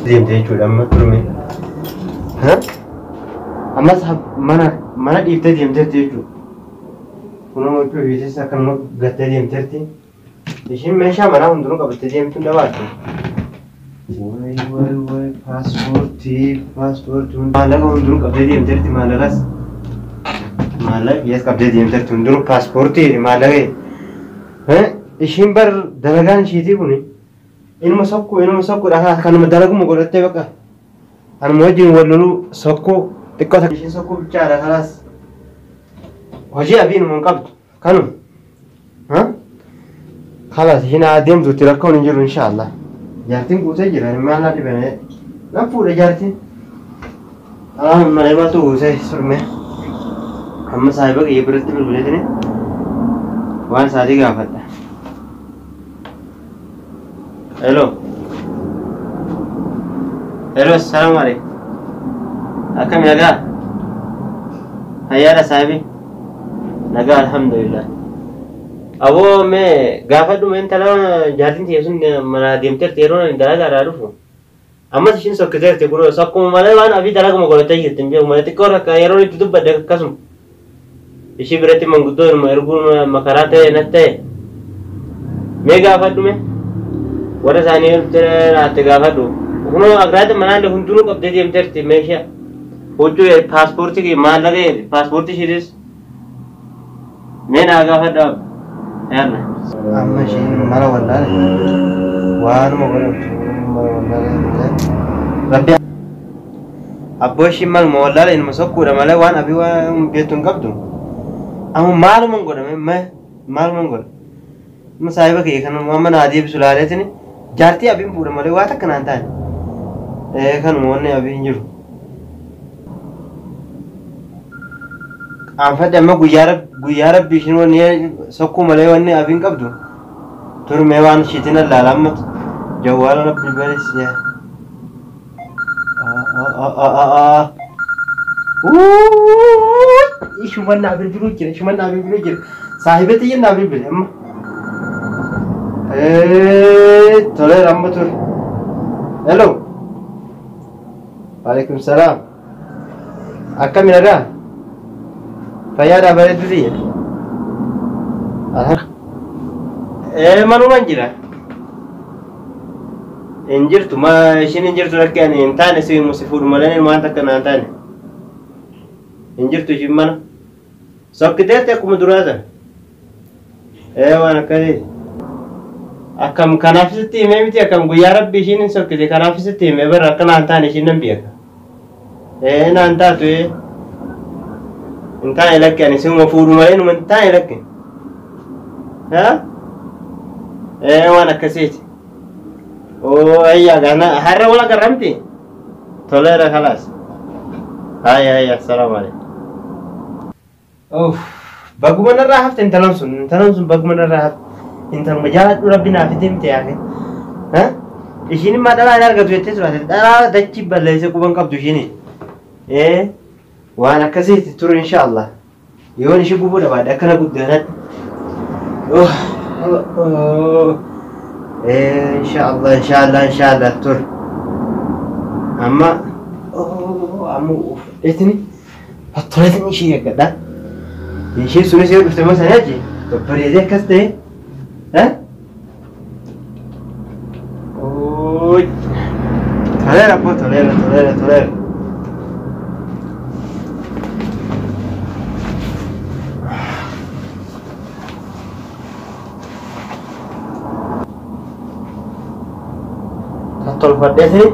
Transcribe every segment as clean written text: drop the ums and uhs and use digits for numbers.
Deemte jechuudha amma turme. Ammas mana dhiiftee deemteerti jechuudha. Kunoo huccuu ofiisis akkanuma gattee deemteerti. Ishiin meeshaa manaa hundinuu qabattee deemtu hin dhabaattu. Wayi wayi wayi, paaspoortii, paaspoortii, maallaqa hundinuu qabdee deemteerti, maallaqas. Maallaqa biyyaas qabdee deemteerti hundinuu, paaspoortii, maallaqa. Ishiin bar dalagaan ishiitii kuni inuma sokkuu, inuma sokkuudha, kanuma dalaguma godhattee baqa. Anuma wajjin wal loluu, sokkuu xiqqoo takka ishiin sokkuu bichaadha, kalaas. Hojii abiinuma hin qabdu kanuma. Kalaas ishiin haa deemtuutti, rakkoon hin jiru inshaallah. Jaartiin guutee jira, maal naa dhibame, nan fuudha jaartiin. Malee maaltu guutee surme. Amma saahiba kiyya biratti bilbileetini waan isaatii gaafadha. Hello. Hello, assalamu alaikum. Akkami, nagaa? Fayyaadha saahibi? Nagaa, alhamdulillah. Aboo, mee gaafadhu, mee intala jaartiin tiyya sun mana deemteerti yeroo ani dalagaadhaa dhufu. Ammas ishiin sokkiteerti, kun sokkuma malee waan abii dalaguma godhattee jirti hin beeku malee, xiqqoo rakka yeroo itti dubbadde akkasuma. Ishii biratti manguddoo inuma erguun makaraa ta'e natti ta'e. Mee gaafadhu, mee warra isaanii laatte gaafadhu. Kunoo agraata manaallee hundinuu qabdee deemteerti, meeshaa. Huccuu, paaspoortii, maallaqa, paaspoortii ishiitis. Mee naa gaafadhu. Yalla. Amma ishiin mala wallaale waanuma godhamtu mala wallaale. Rabbi abboo, ishiin maluma wallaale, inuma sokkuudha malee waan abii waan beektu hin qabdu. Amma maaluma hin godhame, mee maaluma hin godha. Amma saahiba kiyya kan amma naa deebisu laaleetini jaartii abiin fuudha malee waa takka naan taane. Kanuma wanni abii hin jiru. Qaanfadhe amma guyyaa rabbi ishiin wanni sokkuu malee wanni abiin qabdu. Turmee waan ishiitiin allaala, amma jawwaala rabbi balis yaa. Ishuman naa bilbiluu jira, ishuman naa bilbiluu jira. Saahiba xiyya naa bilbile amma. Toleera, amma ture. Hello. Waalaikum salaam. Akkami, nagaa? Fayyaadhaa bareedduu xiyya? Manuman jira. Hin jirtu, ma ishiin hin jirtu, rakkee ani hin taane si si fuudhu malee waan takka naan taane. Hin jirtu ishiin mana. Sokkiteerti akkuma duraa sana. Waan akkasii. Akkam, kanaaf sitti himee miti, akkam guyyaa rabbi ishiin hin sokkite, kanaaf sitti himee bara akka naan taane ishiin nan beeka. Naan taatu hin taane lakke, ani si'uma fuudhu malee numa hin taane lakke. Waan akkasiiti. Oo ayyaa, gana har'a wal agarramti? Toleera, kalaas. Hayya hayya, assalaamu alaikum. Uff, baguma narraa hafte intalan sun, intalan sun baguma narraa hafte. Intaluma jaaladhu rabbi naaf itti himte yaake. Ishiin immoo dhalaa hin argatu jettee turte. Dhalaa dachii balleessee quban qabdu ishiin. Waan akkasiitti ture inshaallah. Yoon ishii gubuu dhabaadhe akkana guddaanatti. Inshaallah, inshaallah, inshaallah, ture. Amma uffadheetini toleetin ishii eeggadha. Ishiin sunis yoo dhufte immoo sanii achi babbareedee akkas ta'e. Toleera abboo, toleera, toleera, toleera. Tolfadheetini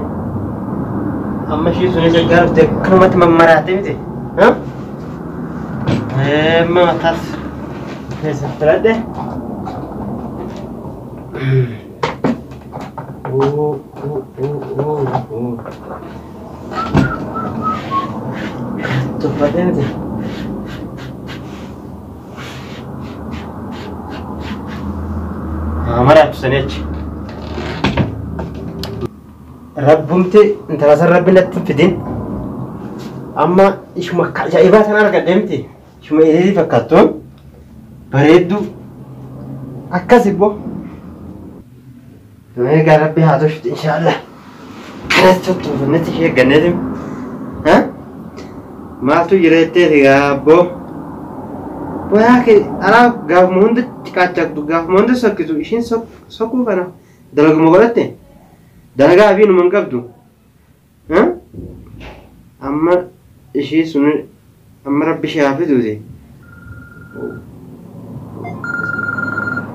amma ishii sunis ergaa dhufte akkanumatti mammaraate miti. Amma mataas keessa filadhe. Tolfadhee miti. Maraatu sanii achi. Rabbumti intala san rabbi natti hin fidin. Amma ishuma akka ajaa'ibaa sana argadhe miti. Ishuma ililii fakkaattu bareedduu akkas ibbo. Egaa Rabbi haa tolchuuti inshaallah. Kanas toltuufannetti ishee eegganneeti. Maaltu jira jetteeti gaabboo. Boyaa kee alaa gaafuma hunda ciqaachaqtu gaafuma hunda sokkitu ishiin sokkuu kana dalaguma godhatte dalagaa abiinuma hin qabdu. Amma ishii sun amma Rabbi ishee haa fiduuti.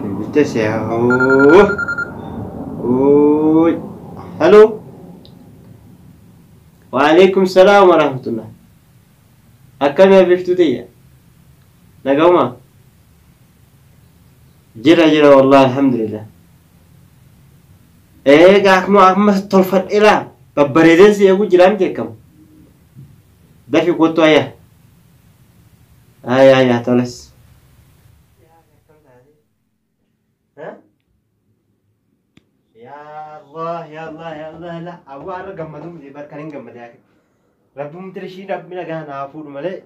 Bilbilte see. Hello. Waalaikum salaam wa rahmatullah. Akkami biftuu tiyya? Nagahuma? Jira jira wallahi alhamdulillah. Egaa akkuma amma tolfadheeraa babbareedeen si eeguu jiraa miti akkam? Dafi kottu ayya. Ayya ayya toles. Ya Allah ya Allah ya Allah la awwa har'a gammaduu miti barkan hin gammade yaa Rabbumti ishii rabbi nagaa naa fuudhu malee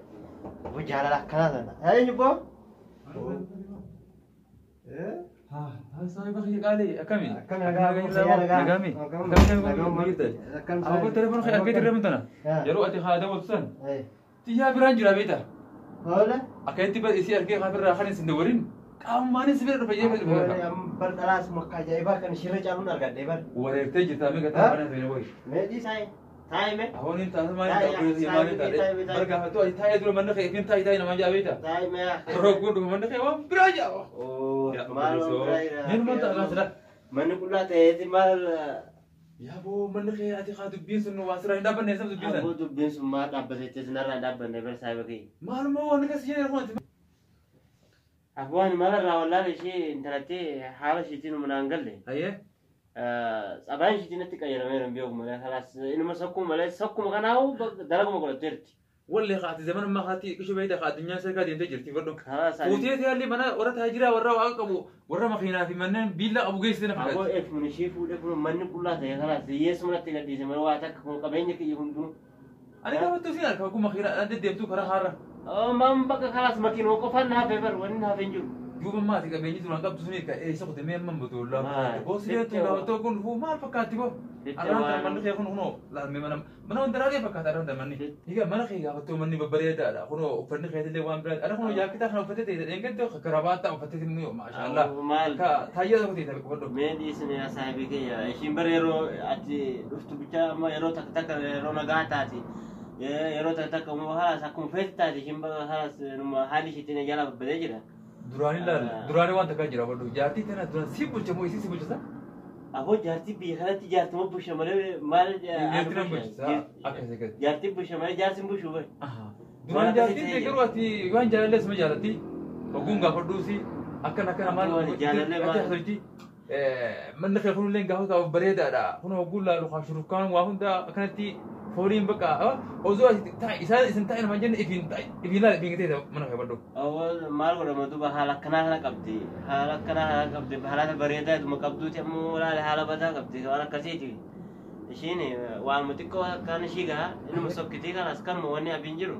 obbo jaalala akkanaa sana. Eenyu boo? Saahiba kiyya qaalii akkami? Akkami nagaa fayyaa nagaa. Nagaami. Akkami Akkam Abbaa telefoon kee argee jirra mintana. Yeroo ati haada waltu san xiyyaa biraan jira beekta. Hola. Akka itti isii argee kaafirraa kan isin dawwalin qaamaanis bira dhufa jee dhufa. Bar dhalaas makka ajaa'ibaa kan ishirra caaluun argadhe bar. Wareertee jirta mee gataa mana ta'e wayi. Meedhii saayi. Taayi mee. Ahoon hin taate maal taate maal taate bar gaafattu ati taa'ee dura manni kee ifin taayi taayi namaa jaa beekta. Taayi mee. Rogguun dhufa manni kee waan biraa jaa. Maal waan biraa jira. Neen manta alaa sila. Manni qullaa ta'eeti maal. Yaa boo manni kee ati haa dubbiin sun waa sirraa hin dhaabbanne eessa dubbiin san. Aboo dubbiin sun maal dhaabbateetti sinarraa hin dhaabbanne bar saayiba kiyya. Maalummaa waan akkas jedhe kun ati. Aboo ani malarraa wallaala ishee intalattee haala isheetiin humnaan galle. Ayyee. Tsabaan isheetiin natti qayyarameera hin beeku malee kalaas inuma sokkuma malee sokkuma kanaafuu dalaguma godhatteerti. Wallee haati zaman ammaa haati qishu beekta haa addunyaan seekaa deemtee jirti fadhu. Kalaas ani. Fuutee yaalli mana warra taajiraa warra waaqa qabu warra makiinaa fi manneen biillaa qabu geessite na Aboo fakkaatti. eefmun ishee fuudhee kun manni qullaa ta'e kalaas hiyyeessuma natti gadhiise malee waa takka kun qabeenya kiyya hundinuu. Ani gaafattuu siin harka kun makiinaa deddeemtuu karaa haarra. Maan bakka kalaas makiinuma qofaan na hafe bar wanni na hafe hin jiru. Duuba maati qabeenyi duraan qabdu suni ka eessa kute mee amma butu Maal? laa. Boosii jettu gaafattoo kun dhufuu maal fakkaatti boo? Arraan tan manni kee kun kunoo laalmee mana mana wanta raadee fakkaata arraan tan manni. Egaa mana kee gaafattoo manni babbareedaadha kunoo uffanni keetillee waan biraati. Arra kunoo jaakkitaa kana uffattee ta'e dheengadde karabaataa uffattee immoo maashaallah. Maal? Ka taayyaa tokko ta'e uffadhu. Mee dhiisni yaa saahibii kiyya ishiin bara yeroo ati dhuftu bichaa amma yeroo takka takka yeroo nagaa taati yeroo takka takka immoo halaas akkuma feeti taati ishiin bara halaas haalli ishiitiin jala babbadee jira. Duraanii laal duraanii waan takkaa jira uffadhu jaartii tana duraan si bulcha moo isii si bulchisa? Aboo jaartii biyya kanatti jaartuma bulcha malee maal Jaartii nan bulchisa akka isa gadi. Jaartii bulcha malee jaarsi hin bulchu bare. Duraan jaartiin ta'e garuu ati waan jaalallee suma jaalatti ogguun gaafadhuusi akkana akkana maal Jaalallee maal? ati haasofti manni kee kunillee gaafa kaa'u bareedaadha kun ogguun laalu haa shurufkaan waa hunda akkanatti fooliin bakka osoo ati taa'i isaan isin taa'i namaan jenne ifiin taa'i ifiin laala ifiin ta'e mana kee fadhu. Awwal maal godhama duuba haala akkanaa kana qabdi haala akkanaa kana qabdi haala bareedaa ituma qabduuti ammoo laala haala badaa qabdi waan akkasiiti. Ishiin waanuma xiqqoo akkaan ishii gaha inuma sokkitii kanas kanuma wanni hafiin jiru.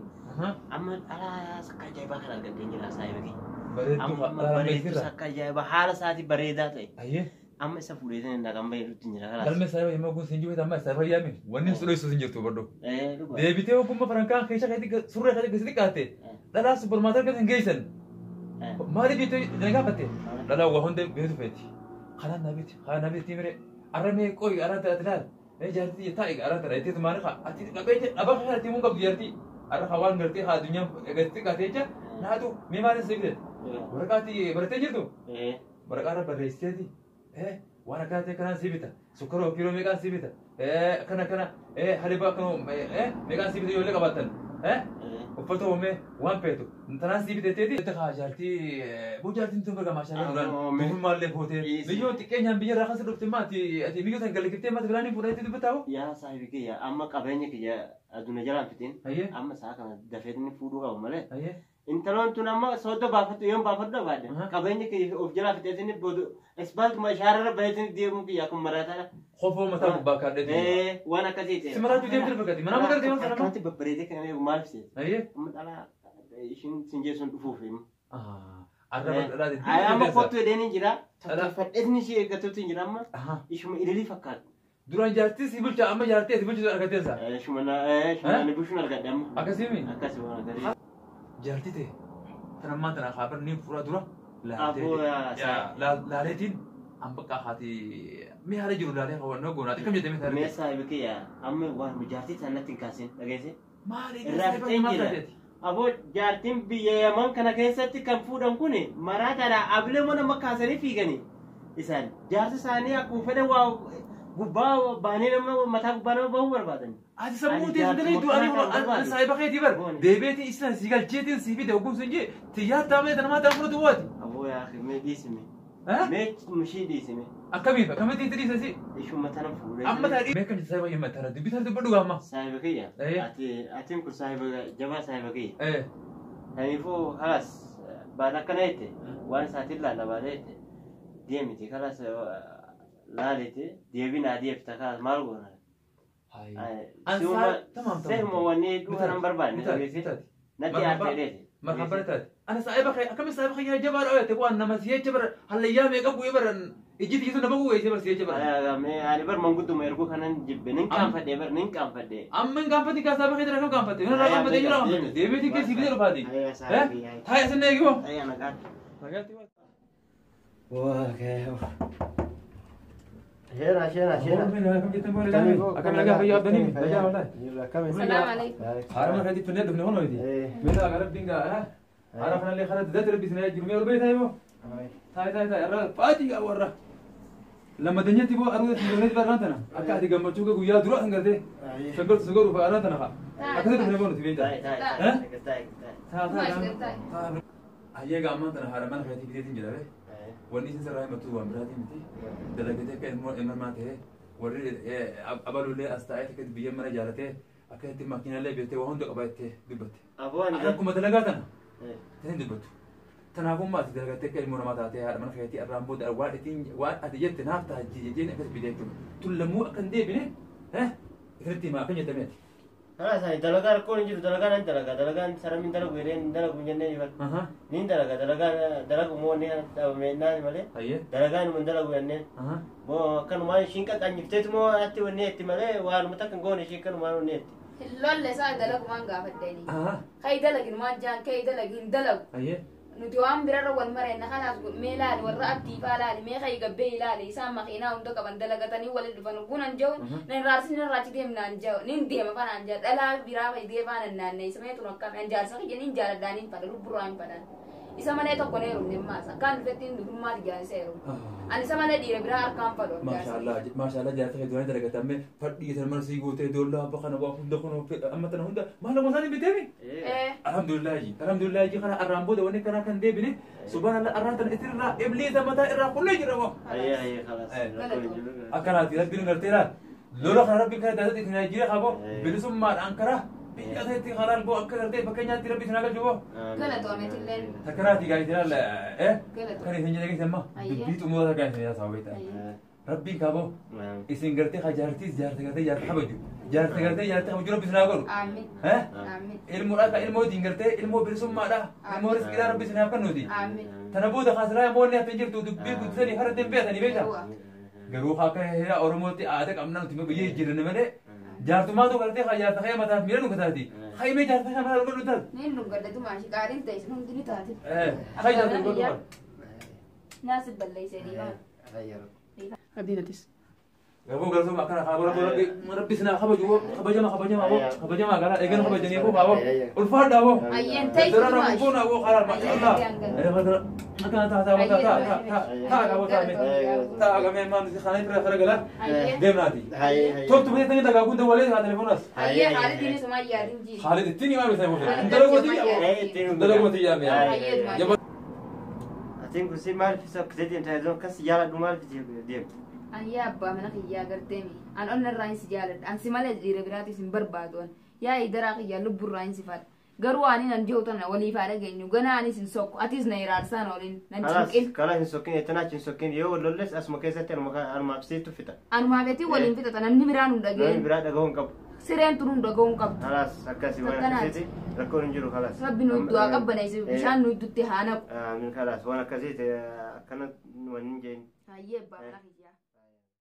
Amma dhalaa sakka ajaa'ibaa kana argadheen jira saahiba kiyya. Bareedduu Amma bareedduu sakka ajaa'ibaa haala isaatii bareedaa ta'e. Ayyee. Amma isa fuudhee dhaqan bahee dhutti jira kalaas. Galmee saayiba hima kun siin jiru amma isa fayyaami wanni sun dho'isu siin jirtu fadhu. Dhugaa. Deebitee ogummaa farankaan keessa keetti surree keetti gasi xiqqaatte dhalaa suppermaarkeetii keessa hin geessan. Maaliif jettee na gaafatte? Dhalaa waa hunda beektu feeti. Kanaan na biti, kanaan na biti mire. Arra mee qoyi arra tana tilaal. Mee jaartii taa'i arra tana itti maani haa ati qabeenya dhabaa kana itti mun qabdu jaartii. Arra haa waan gartee haa addunyaan gasi xiqqaatte jecha naatu mee maaliif si bite? Waraqaatti barattee jirtu? Waraqaa irra barreessiteeti. Waan akkana ta'e kanaan si bita. Sukkaroo kiiloo meeqaan si bita? Akkana akkana halibaa akkana meeqaan si bita ijoollee qabaattan? Uffata uumee waan feetu tanaan si biteteeti. Itti haa jaartii boo jaartiin tun baga maashaa duraan durummaallee fuutee biyyoo xiqqeenyaan biyya irraa kan dhufte maati ati biyyoo tan galagiftee maati bilaanii fuudhee dubbataa'u. Yaa saahibi kiyya amma qabeenya kiyya addunyaa jalaan fitiin amma sa'a kana dafeetni fuudhuu qabu malee. Intaloon tun amma sooddo baafadhu yoon baafadhu dhabaadde qabeenya kiyya of jalaa fixeetini boodu ispaaltuma ishaararra baheetini deemuu kiyya akkuma maraataadha. Kofoo mataa gubbaa kaadhee. Waan akkasii ta'e. Si maraachuu deemtee fakkaatti. Mana magartee waan sana. Akkanatti babbareedee kan eegu maal fise? Ayyee. Amma dhalaa ishiin sin jeessuun dhufuuf himu. Arraba dhalaa Ay amma kottu jedheen hin jira. Tattaaffadheetin ishee eeggatuutti hin jira amma. Ishuma ililii fakkaatu. Duraan jaartii si bulcha amma jaartii si bulchitu argatteessa. Ishuma na bulchuun argadhe amma. Akkasiimi? Akkasii waan akkasii. Jaartii ta'e tan ammaan tana kaabar ni fuula dura laaleetiin an bakka haati mee haala jiru laalee hawwannoo goonaati kam jettee mee saahiba kiyya amma waan jaartii tan natti hin kaasin dhageesse. Maali Irraa fixeen jira. Aboo jaartiin biyya Yaman kana keessatti kan fuudhan kun maraataadha abilee mana makaasanii fiiganii isaan jaarsi isaanii akkuma fedhan waa gubbaa baanee nama mataa gubbaa nama bahuu barbaadan. Ati sammuu teessu dalee du'anii saahiba keetii bar deebiitii isaan si galcheetiin si fide ogumsi sun jee tiyyaa taamee tanamaa ta'an fudhatu waati. Aboo yaa mee dhiisime. Mee mushii dhiisime. Akkamiif akkamitti itti dhiisasi? Ishuma tana fuudhee. Amma taadhii. Mee kam saahiba himma tana dubbii tana dubbadhu gaamma. Saahiba kiyya. Ati atiin kun saahiba jabaa saahiba kiyya. Kanaafuu halas baala akkana jette waan isaatiin laala baala jette deemiti kalas laalete deebiin adeemta kalas maal goona. Seema wanni hedduu kana hin barbaanne. Natti aartee dheete. Marhaba taate. Ana saahiba kiyya akkami saahiba kiyya jabaa dha jette waan nama si'echa bara hallayyaa meeqa bu'ee bara ijji tiyyisu nama bu'ee bara si'echa bara. Ani bar mangudduma erguu kanan jibbe nin qaanfadhe bar nin qaanfadhe. Amma hin qaanfatti kaa saahiba kiyya dha kam qaanfatte? Yoo irraa qaanfatte yoo qaanfatte deebiitii keessi fidee dhufaati. Taa'e asin eegi hoo. Nagaatti. Shena shena shena. Akkam nagaa fayyaa abdanii fayyaa wallahi. Salaam alaikum. Haarama kan itti dhufne hono miti. Meeshaa gara rabbiin gaa haara kanallee karaa didatti rabbi isin jiru mee ol beektaa immoo. Taa'e taa'e taa'e irra faajii gaa warra. Lama danyatti boo arguu itti dhufne barraan tana akka ati gammachuu kee guyyaa dura hin gartee. Shaggaltu sugaruu fa'a arraan tana fa'a. Akkasitti dhufne boo nuti beektaa. Taa'e taa'e. Taa'e taa'e. Ayyee gaammaan tana haara mana keetii fideetiin jira bee. Wanni isin sirraa himattu waan biraatii miti. Dalagatee akka ilmoo ilmaa ta'ee warri abalullee as taa'ee akka biyya mana jaalatee akka itti makiinallee beektee waa hunda qaba jettee dubbatte. Akkuma dalagaa tana tan dubbattu. Kanaafuu ati dalagattee akka ilmoo namaa taatee haadha mana keetii irraan booda waan ittiin waan ati jette naaf ta'a jejjeen akkas bidee jechuudha. Tun lammuu akka hin deebine isinitti himaa akka jettamee ati. Karaa isaanii dalagaa rakkoon hin jiru dalagaa nan dalagaa dalagaan saramiin dalagu jedheen dalagu hin jenneen ifan. Nin dalagaa dalagaa dalagu moo ni dhabame naan malee dalagaa numa dalagu jenneen. Moo akkanumaan ishiin qaqqanyifteetu moo atti wanni etti malee waanuma takka hin goone ishii akkanumaan wanni etti. Lolle isaa dalagumaan gaafaddanii. Kai dalagin waan jaan kai dalagin hin dalagu. Nuti waan birarra wal mareenna kanaaf mee laali warra abdii faa laali mee kai gabbee ilaali isaan makiinaa hunda qaban dalagatanii waliin dhufan gunan jiru nan raarsi nan raachi deemnaan jiru nin deema fanaan jiru dhalaa biraa fayyadee faana naannee isa mee tun akkam an jaarsa kiyya nin jaaladhaan hin fadha lubburraa hin fadhan isa malee tokko ne heerumne maas akkaan dhufetti hin dhufummaa tiyyaan isa heerumne ani isa malee dhiira biraa harkaan fadhu. Maashaallah maashaallah jaarsa kee duraan dalagatamee fadhii san mana sii guutee doollaa abba kana waa hunda kun amma tana hunda maal nama isaanii biteemi. Alhamdulillah alhamdulillah kana arraan booda wanni kana kan deebine subhanallah arraan tana itirraa ibliisa mataa irraa qullee jira moo. Akkanaati rabbiin garteera lola kana rabbiin kana daasatti isin jira qabo bilisummaadhaan karaa biyya ta'etti halaal boo akka gartee fakkeenyaatti rabbi isin agalchu boo. Galatoomeetillee. Takkanaati gaa isin haala kan isin jedhe keessi amma dubbii xumurata gaa isin yaasaa beektaa. Rabbiin kaaboo isin gartee jaartiis jaarte gartee jaarte kabaju jaarte gartee jaarte kabaju rabbi isin haa godhu. Amiin. Amiin. Ilmoodhaa ka ilmoo ittiin gartee ilmoo bilisummaadha ilmoo riskiidhaa rabbi isin haa kennuuti. Amiin. Tana booda kaasilaa immoo inni hafee jirtu dubbii guddisanii har'a ittiin beekanii beektaa. Garuu akka heera Oromootti aadaa qabna nuti biyya jijjiiranne malee jaartummaatu gartee haa jaarta kee mataaf miira dhugataati. Haimee jaarta kee mataa dhugaa dhugataati. Niin dhugadhatu maashi qaariin ta'e sun hundi ni taate. Hai jaarta dhugaa dhugaa. Naasib balleessee dhiifama. Abdiinatis. Gaboo galtooma akkana haa rabbi rabbi sinaa kabaju kabajama kabajama aboo kabajama gara eegana kabajanii aboo aboo ulfaadha aboo. Ayyeen ta'e Dara na kufuun aboo karaa maashaallah. Akkana taa taa taa taa taa taa aboo taa mee taa agamee maan nuti kanaa fira fira gala deemnaati. Toltu biyya tani dagaa gunda walee haa telefonas. Ayyee Khaalid sumaa yaadin jii. Khaalid ittiin himaa bisa immoo. Dalaguma tiyyaa aboo. Dalaguma tiyyaa mi'a. Atiin kun si maal fi sokkisee deemtaa jiru akkas jaaladhu maal fi deemtu. An yaa abbaa mana kiyyaa garteemi. An onna irraa hin si jaaladha. An si malee dhiira biraatis hin barbaadu. Yaa idaraa kiyyaa lubburraa hin si fadha. Garuu ani nan jiru tana waliif haa dhageenyu. Ganaa anis hin sokku. Atis na iraarsaan waliin nan cinqin. Kalas hin sokkin jettanii achi hin sokkin yoo wal lolles asuma keessatti anumaaf siittu fixa. Anumaa beetii waliin fixata namni biraan hin Namni dhageenyu. biraa dhagahuu hin qabu. Sireen turuun dhaga'uun qabdu. Halaas akkasii waan Akkanaati. akkasiiti rakkoon hin jiru halaas. Rabbi nu du'aa qabbaneesse bishaan nu iddutti haa naqu. Amiin halaas waan akkasiiti akkana waan hin jeen. Hayyee abbaa manaa kiyyaa.